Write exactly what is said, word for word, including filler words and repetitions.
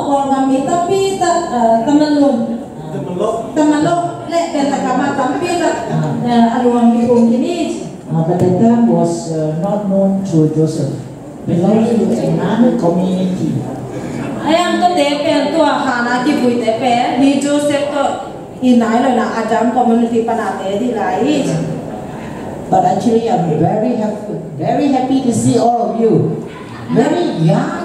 Kawlgam i tampi tak, eh, Tamalum. Tamalok. Tamalok le Bentaka mah tampi tak, eh, a lungdam kikum khin hi. Uh, but that time was, uh, not known to Joseph. Belongs to another community. A yang tua te pen tua hana kivuite pen hi Joseph tawh i nai lo na Adam community pana te di lai. But actually, I'm very happy, very happy to see all of you. Very young.